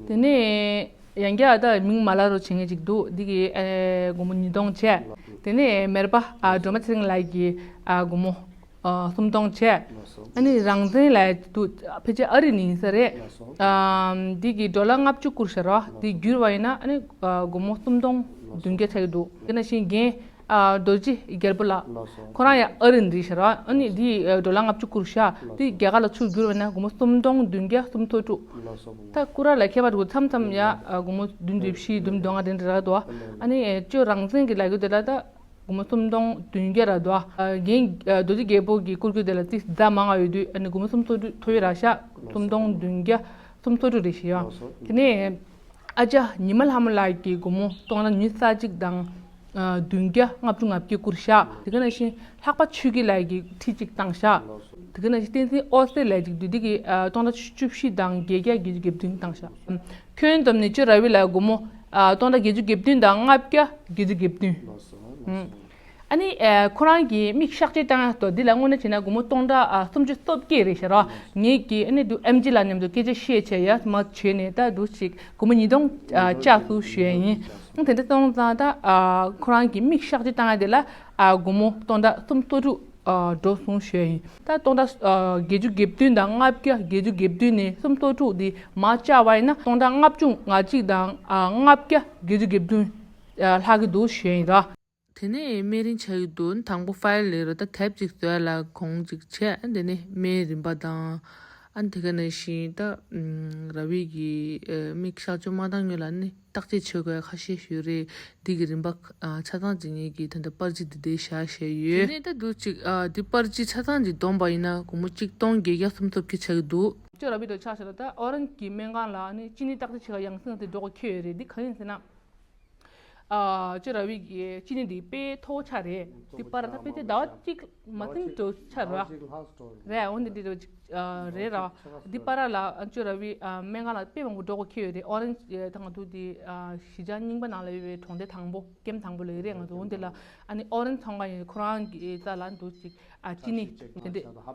དེ་ནས་ཡང་བསྐྱར་ད་མིང་མ་ལབ་རོགས་བྱེད་མཁན་ཅིག་འདུག་འདི་གི་ཨེ་སྒོར་མོ་ཉིས་སྟོང་བྱས། དེ་ནས་མེར་པ་ཨ་སྒྲོལ་མ་ཚེ་རིང་ལགས་ཀྱིས་ཨ་སྒོར་མོ་ཨ་སུམ་སྟོང་བྱས། ཨ་ནི་རང་བཙན་ལགས་འདུག་ཕལ་ཆེར་ཨ་རི་ནས་ཡིན་ས་རེད། ཨ་འདི་གི་ཌོ་ལར་ལྔ་བཅུ་བསྐུར་ཤག་རོ། འདི་བསྒྱུར་བ་ཡིན་ན་ཨ་ནི་ཨ་སྒོར་མོ་སུམ་སྟོང་བདུན་བརྒྱ་ཆགས་ཀྱི་འདུག་དེ་ནང་བཞིན་རྒན་ཨ་རྡོ་རྗེ་རྒྱལ་པོ་ལགས། ཁོ་རང་ཡང་ཨ་རི་ནས་རེད་ཤག་རོ། ཨ་ནི་འདི་ཨ་ཌོ་ལར་ལྔ་བཅུ་བསྐུར་ཤག་འདི་རྒྱ་གར་ལ་ཚུར་བསྒྱུར་བ་ཡིན་ན་སྒོར་མོ་སུམ་སྟོང་བདུན་བརྒྱ་སུམ་ཅུ་སོ་དྲུག་ད་སྐུ་ར་ལ་ཁྱད་པར་འདུག་མཚམས་མཚམས་ཡ་ཨ་སྒོར་མོ་བདུན་ཅུ་བཞི་བདུན་བདུན་ལྔ་དེ་འདྲ་རག་འདུག་ཨ་ནི་ཨེ་ཅོ་རང་བཙན་གྱི་ལབ་རྒྱུ་དེ་ལ་ད་སྒོར་མོ་སུམ་སྟོང་བདུན་བརྒྱ་རག་འདུག་ཨ་རྒན་ཨ་རྡོ་རྗེ་རྒྱལ་པོ་གི་བསྐུར་རྒྱུ་དེ་ལ་ཏིས་ཟླ་མང་ང་ཡོད་དུས་ཨ་ནི་སྒོར་མོ་སུམ་ཅུ་སོ་དྲུག་ཐོ་ཡོད་ར་ཤག་སུམ་སྟོང་བདུན་བརྒྱ་སུམ་ཅུ་སོ་དྲུག་རེད་ཤག་ཡ། དེ་ནས་ཨ་ཅག་ཉི་མ་ལྷ་མོ་ལགས་ཀྱི་སྒོར་མོ་སྟོང་ཕྲག་ཉི་ཤུ་རྩ་གཅིག་དང་ཨ་བདུན་བརྒྱ་ལྔ་བཅུ་ང་བརྒྱད་བསྐུར་ཤག་དེ་ག་ནང་བཞིན་ལྷག་པ་ཆོས་སྐྱིད་ལགས་ཀྱིས་ཁྲི་གཅིག་བཏང་ཤག་དེ་ག་ནང་བཞིན་བསྟན་འཛིན་ཨོ་སེ་ལགས་ཀྱིས་དུས་དེ་གི་ཨ་སྟོང་ཕྲག་བཅུ་བཞི་དང་བརྒྱད་བརྒྱ་བརྒྱད་ཅུ་གྱ་བདུན་བཏང་ཤག་ཁྱོན་བསྡོམས་ནས་ཅོ་ར་བི་ལགས་སྒོར་མོ་ཨ་སྟོང་ཕྲག་བརྒྱད་ཅུ་གྱ་བདུན་དང་ལྔ་བརྒྱ་བརྒྱད་ཅུ་གྱ་བདུན། ཨ་ནི་ཨ་ཁོ་རང་གི་མིག་གཤག་བཅོས་བཏང་ཡག་ཏོ་འདི་ལ་དངོས་གནས་བྱས་ན་སྒོར་མོ་སྟོང་ཕྲག་ཨ་སུམ་ཅུ་སོ་བརྒྱད་རེད་ཤག་ར། ངེད་ཀྱིས་ཨ་ནི་འདུག་ཨེམ་ཇི་ལགས་མཉམ་དུ་སྐད་ཆ་བཤད་བྱས་ཡ་མ་བྱས་ནས་ད་འདུག་ཅིག་སྒོར་མོ་ཉིས་སྟོང་ཨ་བཅག་སུ་ཞུ་ཡ་ཡིན། དེ་འདྲ་སོང་ཙང་ད་ཨ་ཁོ་རང་གི་མིག་གཤག་བཅོས་བཏང་ཡ་དེ་ལ་ཨ་སྒོར་མོ་སྟོང་ཕྲག་སུམ་ཅུ་སོ་དྲུག་ཨ་འགྲོ་སོང་ཞུ་ཡ་ཡིན། ད་སྟོང་ཕྲག་ཨ་བརྒྱད་ཅུ་གྱ་བདུན་དང་ལྔ་བརྒྱ་བརྒྱད་ཅུ་གྱ་བདུན་ནས་སུམ་ཅུ་སོ་དྲུག་འདི་མར་བཅག་པ་ཡིན་ན་སྟོང་ཕྲག་ལྔ་བཅུ་ང་གཅིག་དང་ཨ་ལྔ་བརྒྱ་བརྒྱད་ཅུ་གྱ་བདུན་ཨ་ལྷག་གི་འདུག་ཞུ་ཡ་ཡིན་ར། དེ་ནས་སྨན་རིན་ཆགས་ཀྱི་འདུག་དང་པོ་ཕའིལ་ལས་རོ། ད་དེབ་ཅིག་བཟོས་ལ་གོང་ཅིག་བྱས། དེ་ནས་སྨན་རིན་པ་དང་། ཨ་ནི་དེ་ག་ནང་བཞིན་ད་ཨམ་ར་བི་གི་ཨ་མིག་གཤག་བཅོས་མ་བཏང་སྔོན་ལ་ནི་བརྟག་དཔྱད་བྱེད་དགོས་ཁ་ཤས་ཡོད་རེད། འདི་གི་རིན་པ་ཨ་ཆ་ཚང་འཇིགས་ཉེན་གྱི་ད་ལྟ་པར་ཅི་འདི་འདྲའི་བཞག་བཞག་ཡོད། དེ་ནས་ད་འདུག་ཅིག་ཨ་འདི་པར་ཅི་ཆ་ཚང་འདི་བསྡོམས་པ་ཡིན་ན་སྒོར་མོ་གཅིག་སྟོང་བརྒྱད་བརྒྱ་སུམ་ཅུ་སོ་བརྒྱད་ཆགས་ཀྱི་འདུག་ཅོ་ར་བི་དུ་ཆགས་བྱས་ལ་ད་ཨོ་རན་གྱི་སྨན་ཁང་ལ་ནི་ཅི་ནི་བརྟག་དཔྱད་བྱེད་ཀ་ཡང་སེང་དེ་འགྲོ་གི་ཁེལ་ཡོད་རེད། འདི་གང་ཡིན་ཟེར་ན། ཨ་ཅོ་ར་བི་གི་ཅི་ནི་འདི་དཔེ་མཐོ་ཆགས་རེད། འདི་པར་ད་དཔེ་དེ་ཟླ་བ་གཅིག་མ་ཟིན་འགྲོ་ཆགས་རེད་བ། རེད། འོན་ཏེ་འདི་འགྲོ་ཅིག་ཨ་རེད་ར། འདི་པར་ལ་ཨ་ཅོ་ར་བི་ཨ་སྨན་ཁང་ལ་དཔེ་མང་པོ་འགྲོ་གི་ཁེལ་ཡོད་རེད། ཨོ་རན་ད་ང་ཚོ་འདི་ཨ་གཞིས་ཆགས་རྙིང་པ་ནང་ལ་ཡོད་པའི་གྲོང་སྡེ་དང་པོ་ཀེམ་དང་པོ་ལ་ཡོད་རེད། ང་ཚོ་འོན་ཏེ་ལ་ཨ་ནི་ཨོ་རན་ཚོང་ཁང་ཡིན། ཁོ་རང་གི་རྩ་ལ་འདུག་ཅིག་ཨ་ཅི་ནི་དེ་འདྲ་ཨ་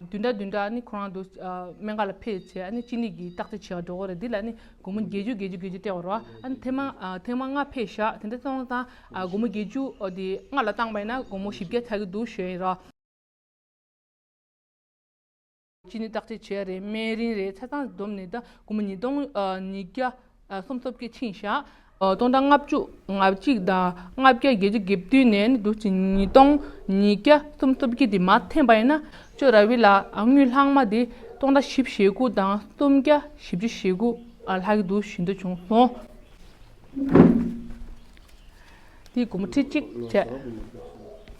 བདུན་ཕྲག་བདུན་ཕྲག་ནི་ཁོ་རང་དུ་ཨ་སྨན་ཁང་ལ་ཕེབས་བྱས། ཨ་ནི་ཅི་ནི་གི་བརྟག་དཔྱད་བྱེད་ག་འགྲོ་གི་རེད། འདི་ལ་ནི་སྒོར་མོ་བརྒྱད་ཅུ་བརྒྱད་ཅུ་བརྒྱད་ཅུ་སྤྲད་པ་རེད་བ། ཨ་ནི་ཐེངས་མ་ཨ་ཐེངས་མ་ལྔ་ཕེབས་ཤག་དེ་འདྲ་སོང་ཙང་ཨ་སྒོར་མོ་བརྒྱད་ཅུ་ཨ་དེ་ལྔ་ལ་བཏང་པ་ཡིན་ན་སྒོར་མོ་བཞི་བརྒྱ་ཆགས་ཀྱི་འདུག་ཞུ་ཡ་ཡིན་ར། ཅི་ནི་བརྟག་དཔྱད་བྱས་རེད། སྨན་རིན་རེད། ཆ་ཚང་བསྡོམས་ནས་ད་སྒོར་མོ་ཉིས་སྟོང་ཨ་ཉིས་བརྒྱ་ཨ་སུམ་ཅུ་སོ་བརྒྱད་ཕྱིན་ཤག་ཨ་སྟོང་ཕྲག་ལྔ་བཅུ་ང་གཅིག་དང་ལྔ་བརྒྱ་བརྒྱད་ཅུ་གྱ་བདུན་ནས་ནི་འདུག་ཅིང་ཉིས་སྟོང་ཉིས་བརྒྱ་སུམ་ཅུ་སོ་བརྒྱད་དེ་མར་འཐེན་པ་ཡིན་ན་ཅོ་ར་བི་ལ་ཨ་དངུལ་ལྷག་མ་དེ་སྟོང་ཕྲག་བཞི་བཅུ་ཞེ་དགུ་དང་སུམ་བརྒྱ་བཞི་བཅུ་ཞེ་དགུ་ཨ་ལྷག་གི་འདུག་ཞུ་འདོད་བྱུང་སོང་། དེ་སྒོར་མོ་ཁྲི་གཅིག་བྱས།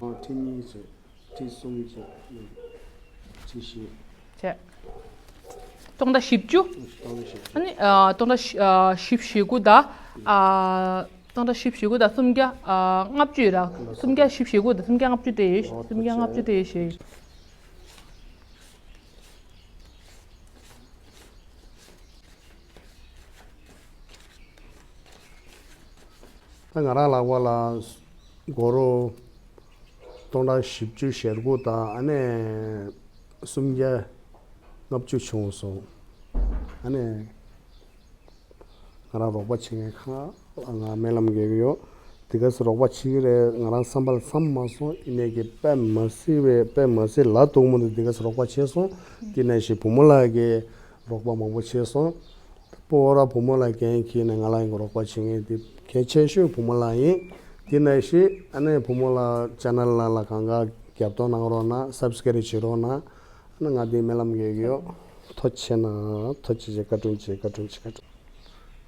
ཁྲི་གཉིས་བྱས། ཁྲི་གསུམ་བྱས། ཁྲི་བཞི། བྱས། སྟོང་ཕྲག་བཞི་བཅུ། སྟོང་ཕྲག་བཞི་བཅུ། ཨ་ནི་ཨ་སྟོང་ཕྲག་བཞི་ཨ་བཞི་བཅུ་ཞེ་དགུ་དང་ཨ་སྟོང་ཕྲག་བཞི་བཅུ་ཞེ་དགུ་དང་སུམ་བརྒྱ་ཨ་ལྔ་བཅུ་ར། སུམ་བརྒྱ་བཞི་བཅུ་ཞེ་དགུ་དང་སུམ་བརྒྱ་ལྔ་བཅུ་སྤྲད་ཡོད། སུམ་བརྒྱ་ལྔ་བཅུ་སྤྲད་ཡོད་ཞེས། ད་ང་རང་ལག་པ་ལ་སྒོར་སྟོང་ཕྲག་བཞི་བཅུ་ཞེ་དགུ་དང་ཨ་ནི་ སུམ་བརྒྱ་ལྔ་བཅུ་བྱུང་སོང་། ཨ་ནི་ང་རང་རོགས་པ་བྱེད་མཁན་ཁག་ལ་ང་སྨོན་ལམ་རྒྱག་གི་ཡོད། དེ་ག་སེ་རོགས་པ་བྱེད་ཀྱི་རེད། ང་རང་བསམ་པ་ལ་བསམ་མ་སོང་། ཡིན་ནའི་གི་དཔེ་མ་སྲིད་པའི་དཔེ་མ་སྲིད་ལ་སྡུག་མོ་འདུག་དེ་ག་སེ་རོགས་པ་བྱས་སོང་། དེ་ནས་ཞིག་བུ་མོ་ལགས་ཀྱིས་རོགས་པ་མང་པོ་བྱས་སོང་། སྤོ་ར་བུ་མོ་ལགས་འགན་འཁྱེར་ནས་ང་ལ་ཡང་རོགས་པ་བྱེད་མཁན་དེ་གལ་ཆེ་ཤོས་བུ་མོ་ལགས་ཡིན། དེ་ནས་ཞིག་ཨ་ནི་བུ་མོ་ལགས་ཅེ་ནལ་ནང་ལ་གང་ག་རྒྱབ་སྐྱོར་གནང་རོགས་གནང་། སབ་སི་ཀ་རེབ་བྱེད་རོགས་གནང་། ཨ་ནི་ང་དེ་སྨོན་ལམ་རྒྱག་གི་ཡོད། ཐུགས་རྗེ་ཆེ་གནང་། ཐུགས་རྗེ་ཆེ། བཀའ་དྲིན་ཆེ། བཀའ་དྲིན་ཆེ། བཀའ་དྲིན།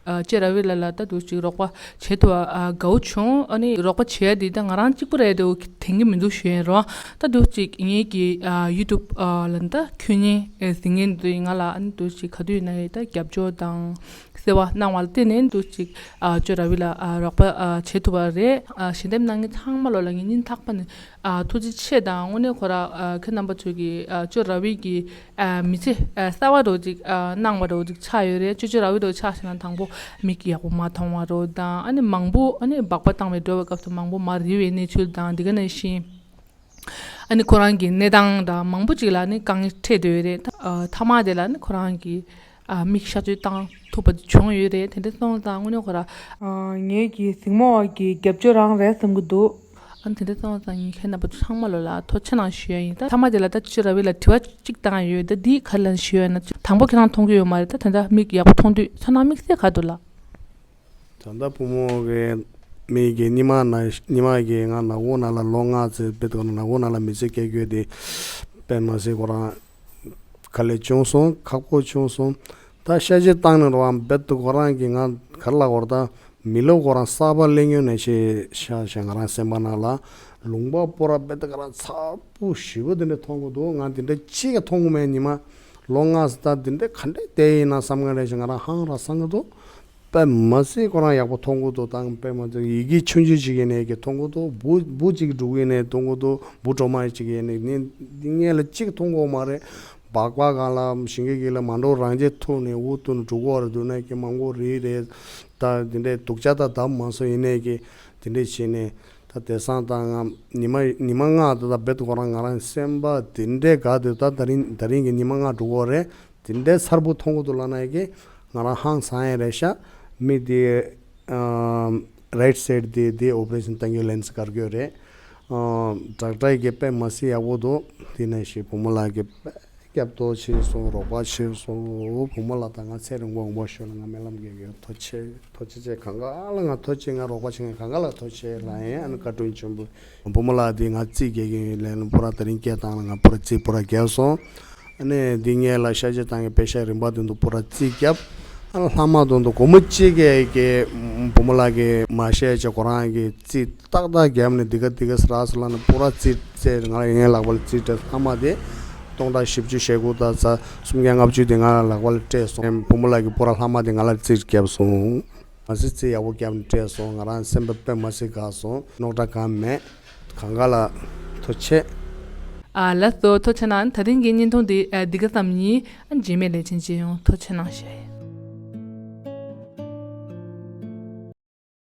ཨ། ཅེ་ར་བི་ལགས་ལ་ད་དུང་ཅིག་རོགས་པ་བྱེད་ཐུབ་པ་ཨ་དགའ་བོ་བྱུང་། ཨ་ནི་རོགས་པ་བྱེད་ཡ་འདི་ད་ང་རང་གཅིག་པུ་རེད་དེ་དྲན་གྱི་མི་འདུག་ཞུ་ཡ་ཡིན་རུང་། ད་དུང་ཅིག་ངེད་ཀྱི་ཨ་ཡུ་ཊུབ་ཨ་ལ་ད་ཁྱོད་ཉིད་ཨེ་གཟིགས་མཁན་འདི་ང་ལ་ཨ་ནི་དུང་ཅིག་ག་དུས་ཡིན་ན་ཡང་ད་རྒྱབ་སྐྱོར་དང་བརྩེ་བ་གནང་བ་ལ་བརྟེན་ནས་དུང་ཅིག་ཨ་ཅེ་ར་བི་ལགས་ཨ་རོགས་པ་ཨ་བྱེད་ཐུབ་པ་རེད། ཨ་ཞལ་འདེབས་གནང་མཁན་ཚང་མ་ལོ་ལ་ངས་སྙིང་ཐག་པ་ནས་ཨ་ཐུགས་རྗེ་ཆེ་དང་། དངོས་གནས་ཁོ་ར་ཨ་ཁྱེད་རྣམ་པ་ཚོས་ཀྱི་ཨ་ཅོ་ར་བི་གི་ཨ་མི་ཚེ་ཨ་གསར་པ་འདྲ་ཅིག་ཨ་གནང་བ་འདྲ་ཅིག་ཆགས་ཡོད་རེད། ཅོ་ཅོ་ར་བི་འདྲ་ཆགས་ཤེ་ན་དང་པོ་མིག་ཡག་པོ་མ་མཐོང་བ་འདྲ་དང་། ཨ་ནི་མང་པོ་ཨ་ནི་སྦག་སྦག་བཏང་བའི་འགྲོ་བའི་སྐབས་སུ་མང་པོ་མ་རིལ་བའི་གནས་ཚུལ་དང་། འདི་ག་ནང་བཞིན་ཨ་ནི་ཁོ་རང་གི་གནས་སྟངས་དང་མང་པོ་ཅིག་ལ་ཨ་ནི་དཀའ་ངལ་འཕྲད་བསྡད་ཡོད་རེད། ཨ་མཐའ་མ་དེ་ལ་ཨ་ནི་ཁོ་རང་གི་ཨ་མིག་གཤག་བཅོས་བཏང་ཐུབ་པ་བྱུང་ཡོད་རེད། དེ་འདྲ་སོང་ཙང་དངོས་གནས་ཁོ་ར་ཨ་ངེད་ཀྱི་གཟིགས་མོ་བ་གི་རྒྱབ་སྐྱོར་རང་རེད་བསམ་གྱི་འདུག་ཨ་ནི་དེ་འདྲ་སོང་ཙང་ངས་ཁྱེད་རྣམ་པ་ཚང་མ་ལོ་ལ་ཐུགས་རྗེ་ཆེ་གནང་ཞུ་ཡ་ཡིན། ད་མཐའ་མ་དེ་ལ་ད་ཅོ་ཅོ་ར་བི་ལ་དྲི་བ་གཅིག་བཏང་ཡོད། ད་འདི་ག་ལ་ཞུ་ཡ་ན་དང་པོ་ཁྱེད་རང་མཐོང་གི་ཡོད་མ་རེད། ད་ད་ལྟ་མིག་ཡག་པོ་མཐོང་དུས་ཚོར་སྣང་དམིགས་བསལ་ག་འདུག་ལགས། ད་ལྟ་བུ་མོ་གི་མིག་གི་གཉིས་མ་ན་གཉིས་མ་གི་ང་ནག་པོ་ནང་ལ་ལོ་ལྔ་ཙམ་བེད་དུ་ནག་པོ་ནང་ལ་མི་ཚེ་སྐྱེལ་དགོས་དེ་དཔེ་མ་སྲིད་ཁོ་རང་དཀའ་ལས་བྱུང་སོང་། ཁག་པོ་བྱུང་སོང་། ད་ཤ་ཆེ་བཏང་ནས་རོགས་པ་བེད་དུ་ཁོ་རང་གི་ང་ག་རེ་ལབ་དགོས་རེད། ད་མི་ལོ་ཁོ་རང་གསར་པ་སླེབས་ཡོང་ནས་ཤེས་ཤ་ཤ་ང་རང་སེམས་པ་ནང་ལ་ལུང་པ་སྤོ་ར་བེད་དུ་ཁོ་རང་ཚ་པོ་ཞེ་པོ་དེ་འདྲ་མཐོང་གི་འདུག་ང་དེ་འདྲ་གཅིག་ཀྱང་མཐོང་གི་མེད། ཉི་མ་ལོ་ལྔ་ཙམ་ད་དེ་འདྲ་ག་འདྲ་བསྡད་ཡིན་ན་བསམ་གི་རེད་ཤག་ང་རང་ཧང་ར་སང་གི་འདུག་དཔེ་མ་སྲིད་ཁོ་རང་ཡག་པོ་མཐོང་གི་འདུག་དང་དཔེ་མ་སྲིད་ཡི་གེ་ཆུང་ཆུང་ཅིག་ཡིན་ནའི་གི་མཐོང་གི་འདུག་འབུ་འབུ་གཅིག་འགྲོ་གི་ཡིན་ནའི་མཐོང་གི་འདུག་འབུ་གྲོག་མ་ཅིག་ཡིན་ནའི་ནི་འདི་སྔོན་ལ་གཅིག་མཐོང་གི་མ་རེད། སྦག་སྦག་སྒང་ལ་ཞིང་ཁའི་དཀྱིལ་ལ་མ་འགྲོ་རང་བྱས་ཐུག་ནས་འུ་ཐུག་ནས་འགྲོ་གི་རེད། འདུག་ནའི་གི་མང་པོ་རེད་རེད། ད་དེ་འདྲའི་སྡུག་ཅག་ད་བསྡམས་མ་སོང་། ཡིན་ནའི་གི་དེ་འདྲས་བྱས་ནས་ད་དེང་སང་ད་ང་ཉི་མ་ཉི་མ་ལྔ་ད་ད་རྦད་དེ་ཁོ་རང་ང་རང་སེམས་པ་དེ་འདྲའི་དགའ་འདུག་ད་ད་རིང་ད་རིང་གི་ཉི་མ་ལྔ་འགྲོ་གི་རེད། དེ་འདྲའི་གསལ་པོ་མཐོང་གི་འདུག་ལབ་ན་ཡི་གེ་ང་རང་ཧང་སང་ཡ་རེད་ཤག་མིག་དེ་རའིཊ་སའིཌ་དེ་དེ་ཨོ་པ་རེ་ཤན་བཏང་རྒྱུ་ལེན་སི་བཀར་རྒྱུ་རེད། ཨ་ཌོག་ཊར་གི་དཔེ་མ་སྲིད་ཡག་པོ་འདུག་དེ་ནས་ཞིག་བུ་མོ་ལགས་ཀྱི་དཔེ་སྐྱབས་གཏོང་བྱས་སོང་། རོགས་པ་བྱས་སོང་། བུ་མོ་ལགས་དང་ང་ཚེ་རིང་པོ་ཡོང་བ་ཤོད་ལ་ང་སྨོན་ལམ་རྒྱག་གི་ཡོད། ཐུགས་རྗེ་ཆེ། ཐུགས་རྗེ་ཆེ། གང་ག་ལ་ང་ཐུགས་རྗེ་ཆེ། ང་རོགས་པ་བྱེད་མཁན་གང་ག་ལ་ཐུགས་རྗེ་ཆེ་ལབ་ཡིན། ཨ་ནི་བཀའ་དྲིན་ཆེན་པོ། བུ་མོ་ལགས་དེ་ང་རྩིས་རྒྱག་གི་ཡོད་ལབ་ནས་པུ་ར་དེ་རིང་སྐད་བཏང་ལ་ང་པུ་ར་རྩིས་པུ་ར་བརྒྱབ་སོང་། ཨ་ནི་འདི་སྔོན་ལ་ཤ་ཆེ་བཏང་གི་པེ་ཤ་རིན་པ་དོན་དུ་པུ་ར་རྩིས་བརྒྱབ། ཨ་ནི་ལྷག་མ་དོན་དུ་སྒོར་མོ་གཅིག་གི་གི་བུ་མོ་ལགས་ཀྱིས་མ་བཤད་ཅེས་ཁོ་རང་གི་རྩིས་ཏག་ཏག་བརྒྱབ་ནས་འདི་ག་འདི་ག་ཟེར་རག་སོང་ལབ་ནས་པུ་ར་རྩིས་རྩིས་ང་ལ་ངའི་ལག་པ་ལ་རྩིས་སྤྲད། ལྷག་མ་དེ་སྟོང་ཕྲག་བཞི་བཅུ་ཞེ་དགུ་དང་ཙ་སུམ་བརྒྱ་ལྔ་བཅུ་དེ་ང་ལ་ལག་པ་ལ་སྤྲད་སོང་། བུ་མོ་ལགས་ཀྱིས་པུ་ར་ལྷག་མ་དེ་ང་ལ་རྩིས་བརྒྱབ་སོང་། མ་སྲིད་རྩིས་ཡག་པོ་བརྒྱབ་ནས་སྤྲད་སོང་། ང་རང་སེམས་པ་དཔེ་མ་སྲིད་དགའ་སོང་། རྙོག་དྲ་གང་མེད། གང་ག་ལ་ཐུགས་རྗེ་ཆེ། ཨ་ལགས་སོ། ཐུགས་རྗེ་གནང་། ད་རིང་གི་བརྙན་ཐུང་འདི་ཨ་འདི་ག་ཙམ་ཡིན། ཨ་རྗེས་མའི་ལེ་ཚན་མཇལ་ཡོང་། ཐུགས་རྗེ་གནང་ཞུ།